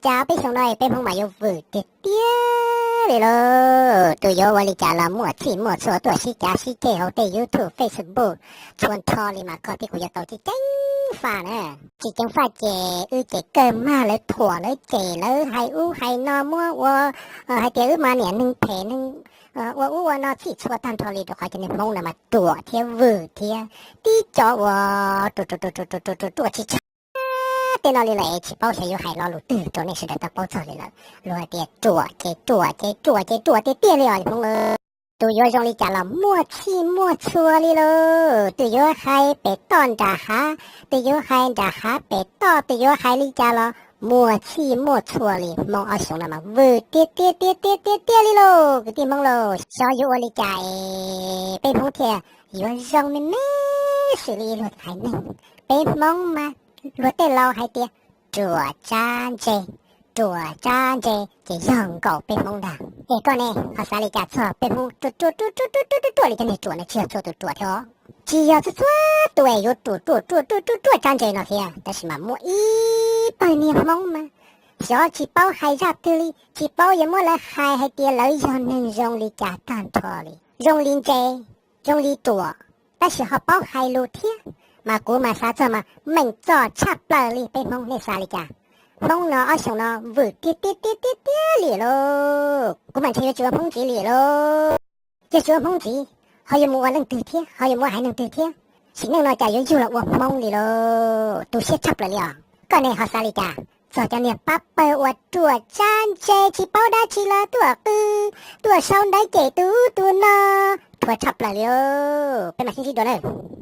Cas peb xyoo no peb Hmoob mas yuav vwm tiag tiag li lauj. Tus yuav ua li cas los muaj txhij muaj txhua tuaj sib cav sib ceg hauv tej YouTube, Facebook, txhua nrho li mas koj thiab kuv yuav tau tsis ceev faj na. Tsis ceev faj ces wb ces kawg mag lawv thuam lawv cem lawv hais ub hais no muab ua hais tias wb mas niam neeg phem neeg ua ub ua no txhij txhua tag nrho li rau qhov cov niag Hmoob no mas ruam thiab vwm thiab tib co ua ruam ruam ruam ruam ruam ruam ruam ruam tsis tshab tej no li lawm es tsis paub xyov yuav hais lo lus twg rau nej sawv daws tau paub txog li lawm. Luag hais tias ruam ces ruam ces ruam ces ruam tiag tiag li os Hmoob. Tus yuav zoo li cas los muaj txhij muaj txhua li lauj. Tus yuav hais pem toj nram hav, tus yuav hais nram hav pem toj, tus yuav hais li cas los muaj txhij muaj txhua li. Hmoob ob xyoos no mas vwm tiag tiag tiag tiag tiag tiag li lauj kwv tij Hmoob lauj. Xyov yuav ua li cas es peb Hmoob thiaj yuav zoo me me xws li luag haiv neeg. Peb Hmoob mas luag tej laus hais tias ruam tsab ntse, ruam tsab ntse ces yog nkaus peb Hmoob ntag. Es koj ne ho xav li cas txog peb Hmoob ruam ruam ruam ruam ruam ruam ruam ruam li cov niag ruam no tsis yog txhua tus ruam thiab os. Tsis yog txhua txhua tus es yuav ruam ruam ruam ruam ruam ruam tsab ntse no thiab, tab sis mas muaj ib pawg niag Hmoob mas xyov tsis paub hais zaj twg li, tsis paub yuav muab lawv hais hais tias lawv yog neeg zoo li cas tag nrho li, zoo li ntse, zoo li ruam, tab sis ho paub hais lus thiab. Mas kuv mas xav txog mas meem txom tshaj plaws li peb Hmoob, nej xav li cas? Hmoob no ob xyoos no vwm tiag tiag tiag tiag tiag li lauj. Kuv mas ntshe yuav tsis ua Hmoob ntxiv li lauj. Yog tsis ua Hmoob ntxiv, ho yuav mus ua leej twg thiab, ho yuav mus ua haiv neeg twg thiab? Sim neej no cas yuav yug los ua Hmoob li lauj, tu siab tshaj plaws li os. Koj ne ho xav li cas txog cov niag pab pawg uas ruam tsab ntse tsis paub dab tsi los tuaj qw, tuaj sau ntawv cem tus ub tus no, thuav tshaj plaws li lauj. Peb mam sib ntsib dua nawb.